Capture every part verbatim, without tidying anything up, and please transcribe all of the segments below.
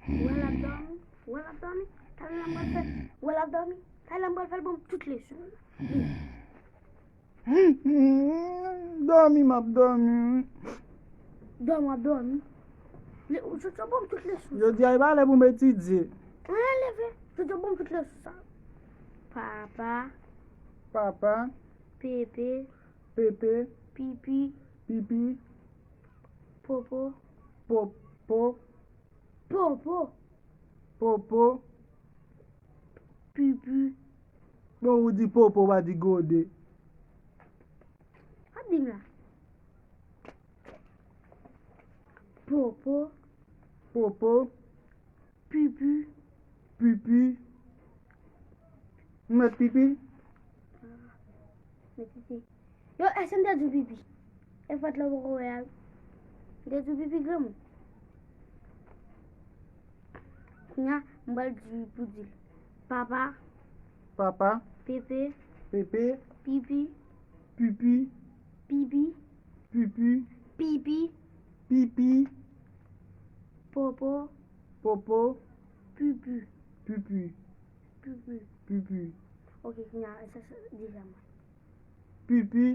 Ou wè l ap dòmi? Ou wè l ap dòmi? Talè la m pral fè. Ou wè l ap dòmi? Talè la m pral fè l ban m tout leson. Dòmi, m ap dòmi. Dòmi, w ap dòmi. Jodi a, e pa lè pou m etidye. Ann leve. Jodi a, ban m tout leson sa. Papa. Papa. Pepe. Pepe. Pipi. Pipi. Popo. Popo. Popo. Popo. Pipi. Bon, ou di popo, ou pa di gode. Sa di m la. Popo. Popo. Pipi. Pipi. Ou mèt pipi? Mèt pipi. Yo, èske m te di w pipi? E fòt la w poko wè a wi. M te di w pipi granmoun. Kounya, m pral di pou di l. Papa. Papa. Pepe. Pepe. Pipi. Pipi. Pipi. Pipi. Pipi. Pipi. Popo. Popo. Pipi. Pipi. Pipi. Pipi. Ok, kounya, sa, sa, deja mwen. Pipi.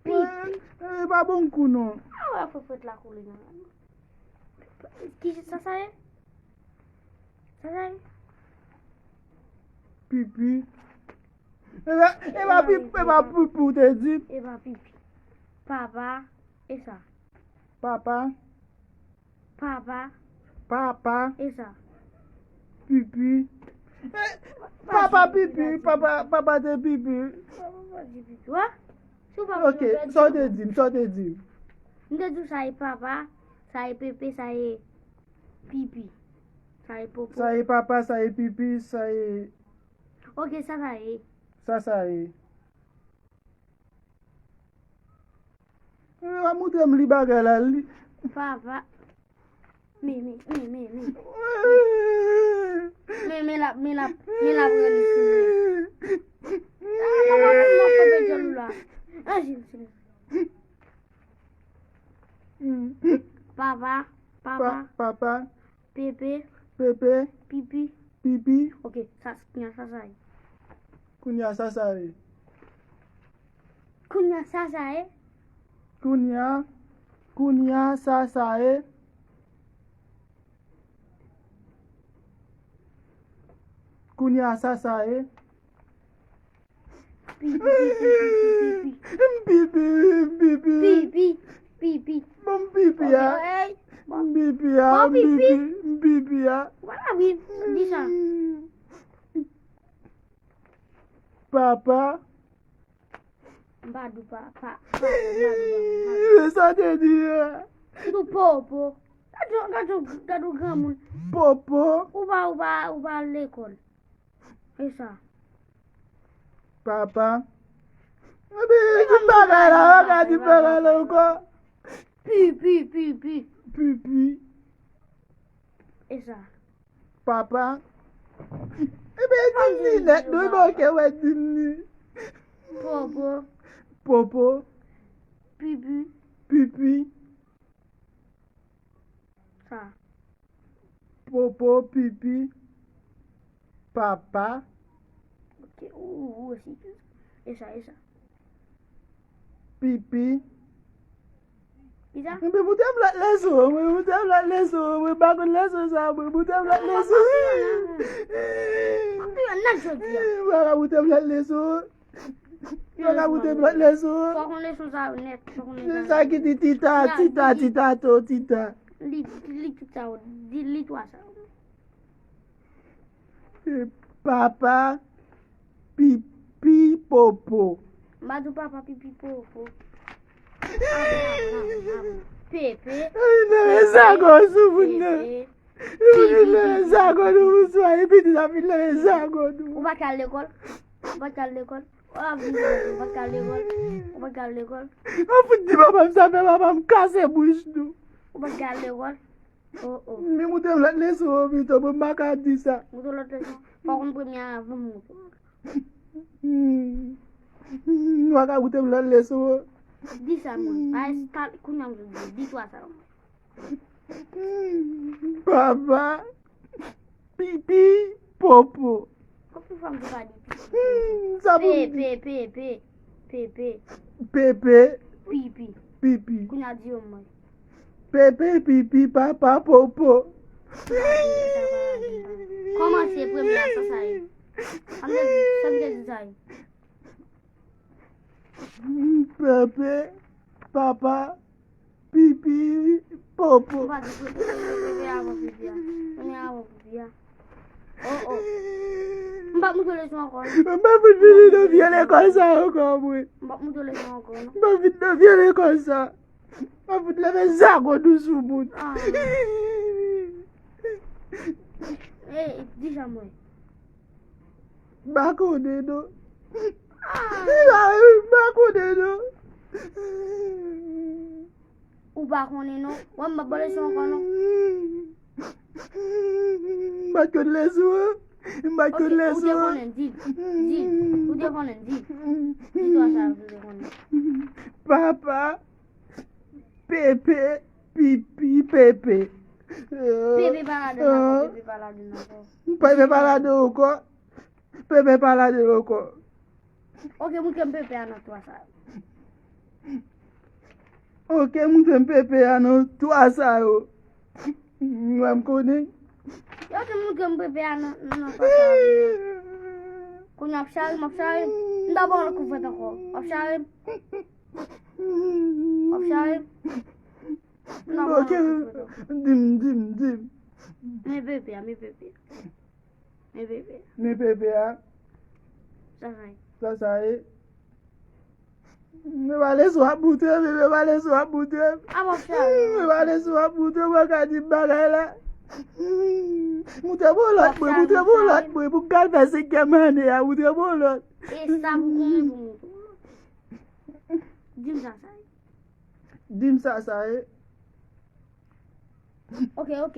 Pipi. E, e, pa bon kou non. A wè fwefwet la koule nan. Ki sa sa ye? Sa sa ye? Pipi. E pa, e pa pipi, e pa pipi ou te di? E pa pipi. Papa, e sa? Papa. Papa. Papa. E sa? Pipi. Eh, papa pipi, papa, papa te pipi. Papa pa di pipi. Wè? Si w pa konn, ok, sa w te di m, sa w te di m? M te di w sa e papa, sa e pepe, sa e pipi. Sa e popo. Sa e papa, sa e pipi, sa e... Ok, sa sa ye? Sa sa ye? Eh, w ap montre m li bagay la, li. Papa. Mi, mi, mi, mi, mi. Mi, mi l ap, mi l ap, mi l ap rele sou mwen. Ah, papa, m ap kanpe djòl ou la. Ah, jim, jim. Papa, papa. Pa-, papa. Pepe. Pepe. Pipi. Pipi. Ok, sa, kounya sa sa ye. Kounya sa sa ye. Kounya sa sa ye. Kounya, kounya sa sa ye. Kounya sa sa ye. Pipi, pipi, pipi, pipi. M pipi, m pipi. Pipi, pipi. Bon, m pipi a. Ok, ey. M pipi a, bon, m pipi, pipi. M pipi a. Vwala, wi, di sa. Papa. M pa di w pa, pa, pa, m pa di w pa, m pa di w. Sa te di a. Sitou popo. Gade yon, gade yon, gade yon granmoun. Popo. Ou pa, ou pa, ou pa al lekòl. E sa. Papa. Epi, di bagay la, yo ka di bagay la ankò. Pi, pi, pi, pi. Pi, pi. E sa. Papa. Epi, di m li nèt, nou, bon, ke wè di m li. Popo. Popo. Pipi. Pipi. Sa. Popo, pipi, papa. Ok, ou, ou osi. E sa, e sa. Pipi. Ki sa? Mwen moute m lòt leson, mwen moute m lòt leson, mwen pa konn leson sa, mwen moute m lòt leson. Mwen pa konn nan jodi a. Mwen pa moute m lòt leson. Yo ka moute m lòt leson. Fòk yon leson sa yo nèt. Fòk yon leson sa yo. Sa ki di tita, tita, tita, to, tita. Li, li tita, di, li twa sa yo. Papa, pipi, popo. M pa di w papa, pipi, popo. Pepe. Ay, nan e zago sou moun nan. Pepe. Yo vin leve zago nou, bonjou, epi nou ap vin leve zago nou. Ou pa t ka al lekòl? Ou pa t ka al lekòl? Ou ap vin lekòl, ou pa t ka al lekòl? Ou pa t ka al lekòl? Ou fout di papa m sa, fè papa m kase bouch nou. Ou pa t ka al lekòl? Oh, oh. Men moute m lòt leson, pito, bon, m pa ka di sa. Moute lòt leson. Fò w konn premye a avan m moute w. Hmm. Nou pa ka moute m lòt leson. Di sa, mwen. Pa eskal, kounye a m di, di twa sa, mwen. Papa, pipi, popo. Konprann fòm ki pa di pipi. Hmm, sa pou Pe, pe, pe, pe. Pe, pe. Pepe, Pipi. Pipi. Kounye a di yo mwen. Pepe, pipi, papa, popo. Kòmanse premye a, sa sa ye. Sa m te di sa ye. Pepe, papa, pipi, popo. Ou pa di pepe, pepe, pepe avan pipi a. Premye avan pipi a. Oh, oh. M p ap montre leson ankò, non. M p ap vin vini nan vye lekòl sa ankò, mwen. M p ap montre leson ankò, non. M p ap vin nan vye lekòl sa. M ap fout leve zago dou sou moun. Ah. Eh, di sa mwen. M pa konnen, non. Ah. M pa konnen, non. Ou pa konnen, non. Wè, m pa pale sou ankò, non. M pa t konn leson an. M pa t konn leson an. Ok, ou te konnen, di. Di. Ou te konnen, di. Di twa sa ou te konnen. Papa, pepe, pipi, pepe. Pepe pa ladan ankò, pepe pa ladan ankò. Pepe pa ladan ankò. Pepe pa ladan ankò. Ok, montre m pepe a nan twa sa yo. Ok, montre m pepe a nan twa sa yo. Mwen m konnen. Yo te montre m pepe a nan, nan twa sa yo. Kounye a w ap chare m, w ap chare m. M ta ba w lòt kout fwèt ankò. W ap chare m. W ap chare m. M ta ba w lòt kout fwèt ankò. Ok, di m, di m, di m. Men pepe a, men pepe a. Men pepe a. Men pepe a. Sa sa ye? Sa sa ye? Men pa leson ap montre, men pa leson ap montre. A, m ap chale. Men pa leson ap montre, mwen ka di m bagay la. Montre m yon lòt, mwen, montre m yon lòt, mwen, pou m ka fè senkyèm ane a, montre m yon lòt. E sa pou konnen pou montre w. Di m sa sa ye. Di m sa sa ye. Ok, ok.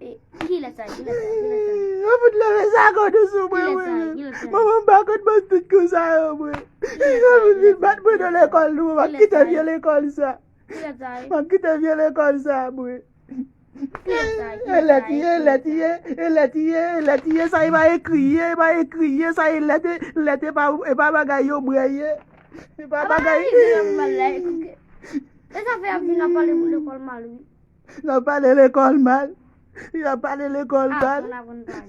E, kilè sa ye, kilè sa ye, kilè sa ye? Yo fout leve zago dou sou mwen, wi. Kilè sa ye, kilè sa ye? Manman m pa konn ban tout kou sa yo, mwen. Yo fout vin bat mwen nan lekòl nou, mwen. M ap kite vye lekòl sa. Kilè sa ye? M ap kite vye lekòl sa, mwen. Kilè sa ye, kilè sa ye, kilè sa ye? E lèt ye, e lèt ye, e lèt ye, e lèt ye, sa e pa ekri ye, e pa ekri ye, sa e lèt, lèt e pa, e pa bagay yo bwè ye. E pa bagay. E sa fè y ap vin ap pale pou lekòl mal, wi. Y ap pale lekòl mal. Y ap pale lekòl mal. Aprann, aprann pale, aprann pale.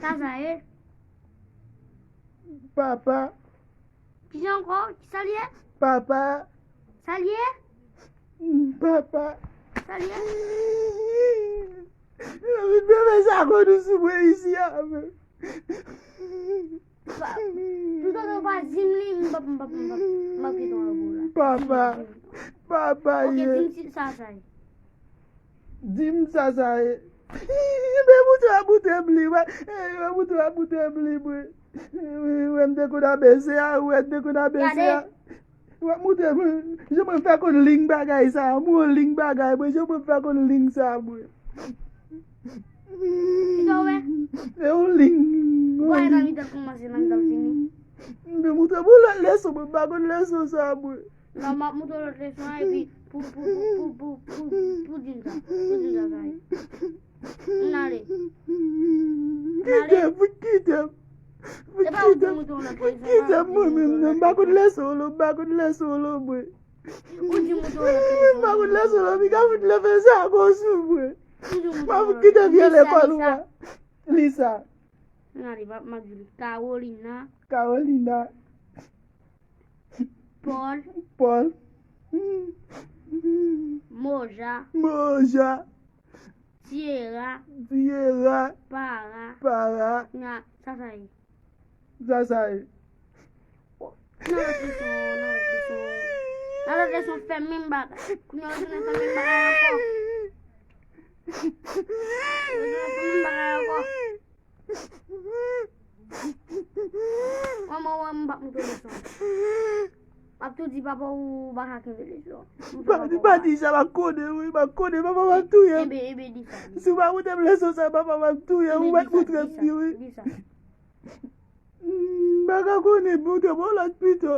Sa sa ye? Papa. Kijan ankò? Kisa l ye? Papa. Sa l ye? Papa. Sa l ye? Yo vin bebe sa konn ou sou mwen isi a, men. Pa, toutotan w pa di m li, m p ap, m p ap, m p ap, m p ap kite w anbo la. Papa, papa ye. Ok, di m si sa sa ye. Di m sa sa ye. Men mouton ap montre m li, wè. Mouton ap montre m li, mwen. Wè, m te konn abese a, wè, m te konn abese a. Gade. W ap montre mwen, jan mwen fè konn ling bagay sa, mwen ling bagay, mwen, jan mwen fè konn ling sa, mwen. Kisa w wè? E yon ling. Ou wè nan mitan l kòmanse, nan mitan l fini. M te montre mwen lòt leson, mwen pa konn leson sa, mwen. Non, m ap montre w lòt leson an, epi pou, pou, pou di m sa, pou di m sa, sa ye. Ann ale. Ann ale. Kite m, fout kite m. Fout kite m. Fout kite m mwen menm non. M pa konn leson non, m pa konn leson non mwen. Ou di m ou te wè lòt leson. M pa konn leson non, piga fout leve zago sou mwen. M ap fout kite vye lekòl ou a. Li sa. Ann ale, m ap, m ap di li. Carolina. Carolina. Paul. Paul. Moja. Moja. Tierra. Tierra. Para. Para. Nya, sa sa ye? Sa sa ye? Nan lòt leson, nan lòt leson. Nan lòt leson, fè menm bagay. Kounye a, w tounen fè menm bagay ankò. W tounen fè menm bagay ankò. Manman w wè m p ap montre leson. M ap tou di papa w ou pa ka kenbe leson. Pa, pa di sa, m ap konnen, wi, m ap konnen, papa m ap touye m. Ebe, ebe, di sa, di sa. Si w pa montre m leson sa, papa m ap touye m, ou mèt montre m li, wi. Di sa, di sa. M pa ka konnen, montre m yon lòt pito.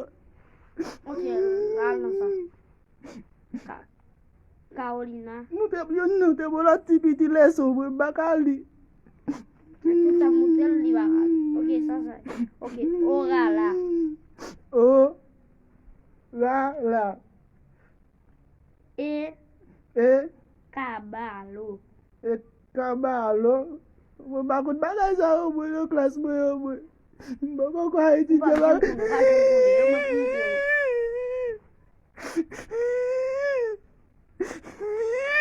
Ok, al nan sa. Ka. Carolina. Moute, yo, moute, bon, lòt ti piti leson, mwen, m pa ka li. Tout sa moute l, li pa ka li. Ok, sa, sa. Ok, orala. O, ra, la. E, E, kabalo. e, kabalo. Mwen pa konn bagay sa yo, mwen, nan klas mwen yo, mwen. M pa konn kwa Ou pa etidye janm bagay. konnen, ou pa janm konnen, yo mèt moute w.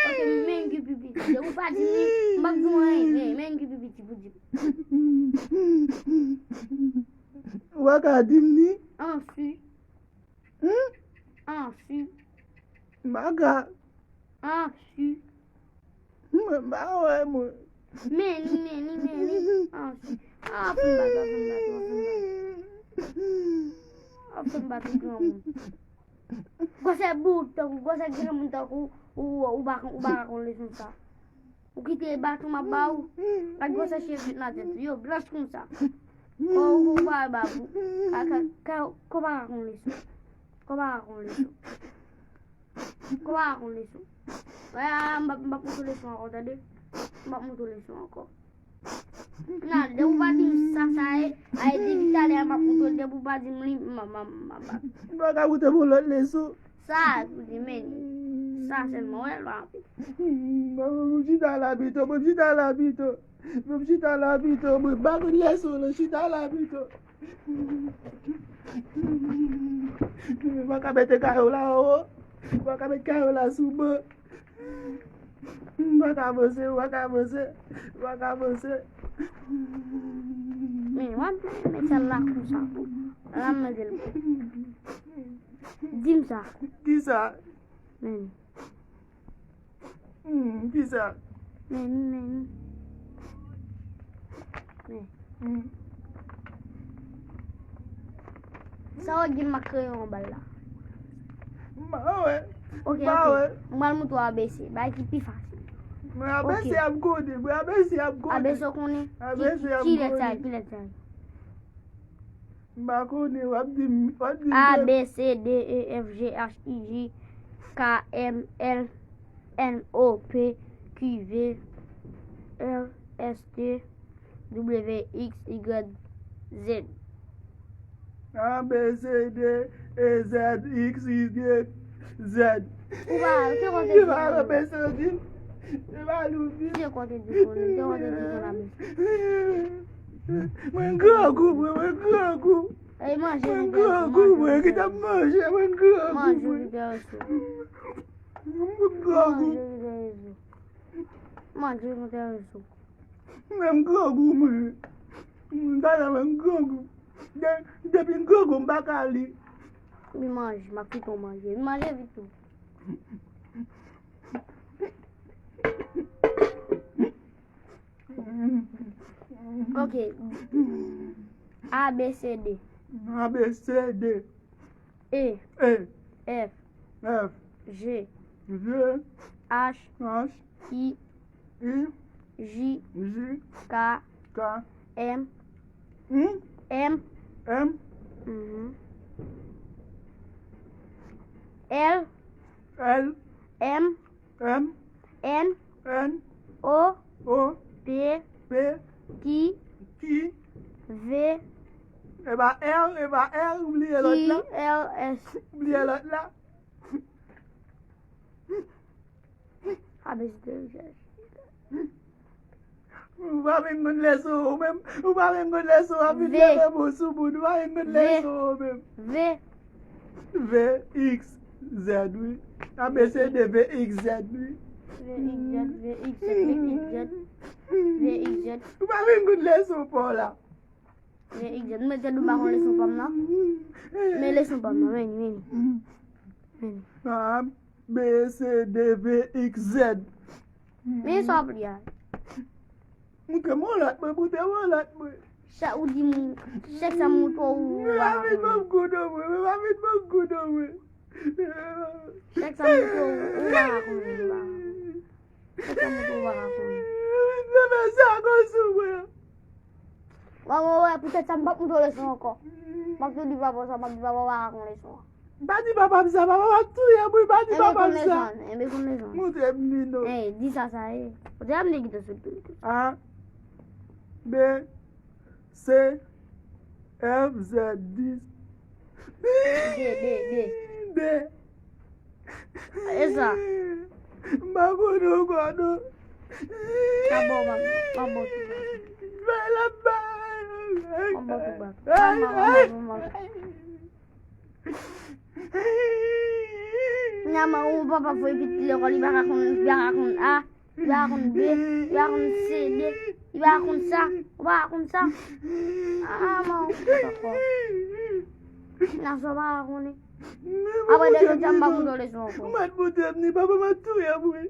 Ok, men ki pi piti. Depi w pa di m li, m p ap di w anyen. Men, men ki pi piti pou di m. Ou pa ka di m ni? Ansu. Hmm? Ansu. M pa ka. Ansu. Mwen, m pa wè, mwen. Meni, meni, meni. Ansu. Ah, fin bat, ah, fin bat, ah, fin bat. Ah, fin bat, ou granmoun. Gwosè bout, tankou, gwosè granmoun, tankou, ou, ou, ou pa, ou pa ka konn leson sa. Ou kite baton m ap ba ou. Gad gwosè cheve nan tèt ou. Yo, blanch konsa. Ko, ko pa ba pou. Ka, ka, ka, ko pa ka konn leson. Ko pa ka konn leson. Ko pa ka konn leson. Wè, a, m p ap, m p ap montre leson ankò, tande. M p ap montre leson ankò. Nan, depi w pa di m sa, sa e, a e depi talè a m ap montre, depi w pa di m li, m, m, m, m, m, M pa ka montre pou lòt leson. Sa, pou di men. Sa sèlman, wè, lwa anpil. Mwen, mwen chita la pito, mwen chita la pito. Mwen chita la pito, mwen pa konn leson, non, chita la pito. Mwen pa ka mete kayo la anwo. Mwen pa ka mete kayo la sou ban. Mwen pa ka avanse, mwen pa ka avanse, mwen pa ka avanse. Men, w ap met sal la konsa pou. L ap mete l pou. Di m sa. Kisa? Men. Hmm, kisa? Men, men. Men. Hmm. Sa w gen m ak kreyon anba l la? M pa wè. Ok, M pa ok. Wè. Mwen al montre w A B C. Bagay ki pi fasil. Mwen A B C Ok. ap konnen, mwen A B C ap konnen. A B C w konnen? A B C Ki, ap ki lèt sa ye? konnen. Ki lèt sa ye? M pa konnen, w ap di m, w ap di m A, ke- B, C, D, E, F, G, H, I, J, K, M, L, N, O, P, Q, V, R, S, T, W, X, Y, Z. A, B, C, D, E, Z, X, Y, Z. Ou pa, ou te konn te Li di pa konnen. Repete di. Li pa louvri. Ou te konn te di konnen, ou te konn te di konnen A B C. Mwen grangou, mwen, mwen grangou. E manje Mwen nou te rezo, grangou, manje mwen nou ki te t ap rezo. Manje, mwen grangou, Manje nou mwen. te rezo. Mwen grangou. Manje nou te rezo. Manje nou te rezo. Mwen grangou, mwen. Mwen ta la mwen grangou. De, depi m grangou, m pa ka li. Mi manje, m ap kite w manje. Mi manje vit tou. Ok. A, B, C, D. A, B, C, D. E, E, F, F, G, G, H, H, I, I, J, J, K, K, M, M, M, M, mhm, L, L, M, M, N, N, O, O, P, P, Q, Q, V, e pa R, e pa R, ou bliye lòt la, Q, L, S. ou bliye lòt la. A B C D. Ou pa vin konn leson ou menm, ou pa vin konn leson w ap vin V. Leve mo sou moun, ou pa vin konn V. Leson ou menm. V, V, X, Z, wi. A B C D, V, X, Z, wi. V, X, Z, V, X, Z, V, X, Z, V, X, Z. Ou pa vin konn leson pa w la. V, X, Z. Mwen te dou pa konn leson pa m nan. Men leson pa m nan, men, men. Men. A, B, C, D, V, X, Z. Men sa w ap li a. Montre m yon lòt, mwen, montre m yon lòt, mwen. Chak ou di m, chak sa m montre w, ou Mwen pa pa vin ban m kou non, mwen. Mwen pa vin ban m kou non, mwen. Chak sa m montre w, ou pa ka konnen, ou pa ka konnen. Chak sa m montre w, ou pa ka konnen. Mwen fè sa konsa, mwen. Bon, bon, wè, poutèt sa, m p ap montre w leson ankò. M ap tou di papa w sa, m ap di papa w pa ka konnen leson an. M pa di papa m sa, papa m ap touye m wi, m pa di papa m sa. Enben konn lezon, enben konn lezon. Montre m Nino. Ey, di sa sa ye. Ou te ap nèg ki te sou tou. A, B, C, F, Z, dis. D, D, D. D. E sa. M pa konnen ankò non. M ap ba w bak. M ap ba w tou bak. Bay la bay. M ap ba w tou bak. M ap ba w tou bak. Kounya man ou papa voye pitit lekòl, li pa ka konn, li pa ka konn A, li pa ka konn B, li pa ka konn C, D, li pa ka konn sa, ou pa ka konn sa. A, man ou fout ankò. Kounya sa ou pa ka konnen. Apre de jodi a m pa pote w leson ankò. Mwen pote m ni papa m ap touye m wi.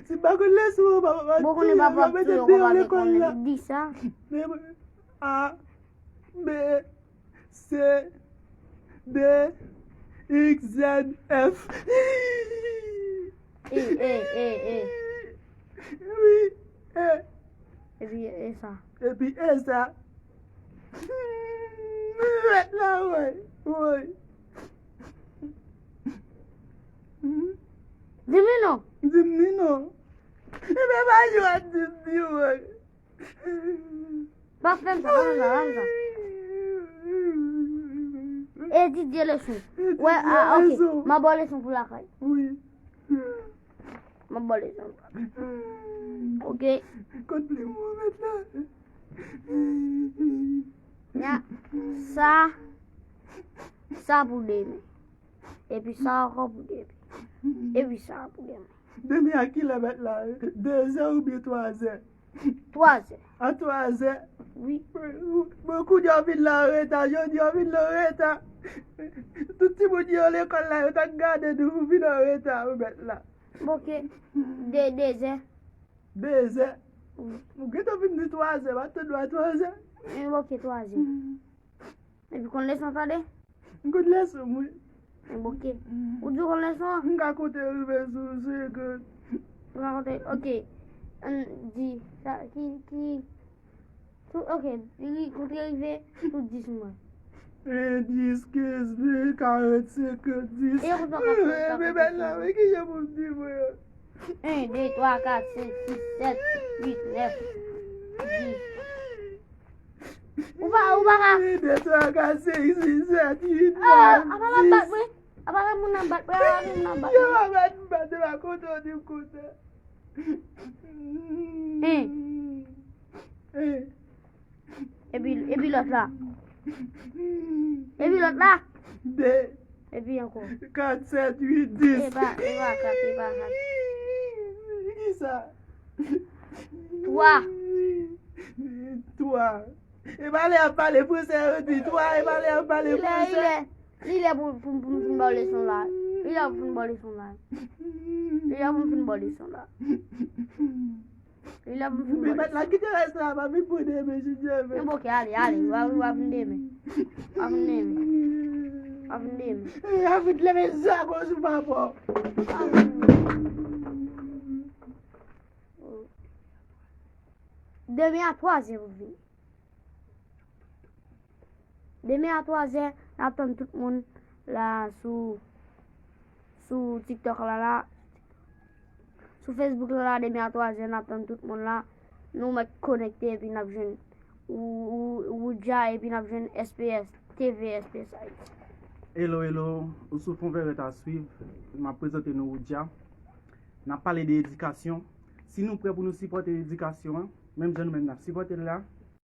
Si m pa konn leson an, papa m ap touye m, yo mete m deyò lekòl la. Di sa. A, B, C, D, X, Z, F. E, e, e, e. Wi, e. Epi e sa. Epi e sa. Mèt la, woy, woy. Di m ni non. Di m ni non. Ebyen pa jwe ak di m ni, woy. Pa fè m sa, pa fè m sa, pa fè m sa. Etidye leson. Wè, a, ok. M ap ba w leson pou lakay. Wi. M ap ba w leson. Ok. Kot plim ou mèt la? Ya, sa, sa pou demen. Epi sa ankò pou demen. Epi sa pou demen. Demen a kilè mèt la? Dezè oubyen twazè? Twazè. A twazè? Wi. Bon, kounye a w vin la anreta, jodi a w vin la anreta. Tout timoun yo lekòl la, yo t ap gade nou pou vin anreta, wi mèt la. Ok. De, dezè. Dezè? Wi. Ou gentan vin di twazè, pa t tande w a twazè? Wi, ok, twazè. Epi konn leson tande? M konn leson m wi. Enben ok. Ou di w konn leson an? M ka konte rive sou senkant. Ou ka konte, ok. Ann di sa, ki, ki, sou, ok, li konte rive sou dis mwen. En, dis, kenz, ven, karant, senkant, dis. E yo konn sa w ka fè, w ka konte. Men bèl la, men ki jan pou m di mwen? En, de, twa, kat, senk, sis, sèt, uit, nèf, dis. Ou pa, ou pa ka. De, twa, kat, senk, sis, sèt, uit, nèf, dis. Apa l ap bat mwen? Apa gen moun ap bat mwen? Apa gen moun ap bat mwen? Yo pa bat m, bat m, pa kontan di m kontan. Hein. Hein. Epi, epi lòt la. Epi lòt la. De. Epi ankò. Kat, sèt, uit, dis. E pa, e pa kat, e pa kat. Kisa? Twa. Twa. E pa lè y ap pale fransè yo di twa, e pa lè y ap pale fransè. Li lè, li lè pou, pou, pou m fin ba w leson la. Li lè pou m fin ba w leson la. Li lè pou m fin ba w leson la. Li lè pou m fin ba w leson la. Men mèt la kite rès la, pa vin pou demen, jodi a. Men bon, ok, ale, ale, w a, w a vin demen. W a vin demen. W a vin demen. E, w a vin leve zago sou papa w. Demen a twazè pou vini. Demen a twazè, n ap tann tout moun la sou, sou TikTok la la. Sou Facebook la la, demen a twazè, n ap tann tout moun la. Nou mèt konekte epi n ap jwenn Ou, ou, Woodja epi n ap jwenn S P S, T V S P S Haiti. Hello, hello, ou sou Fon Vèvèt a swiv. M ap prezante nou Woodja. N ap pale de edikasyon. Si nou prè pou nou sipòte edikasyon an, menm jan nou menm n ap sipòte l la,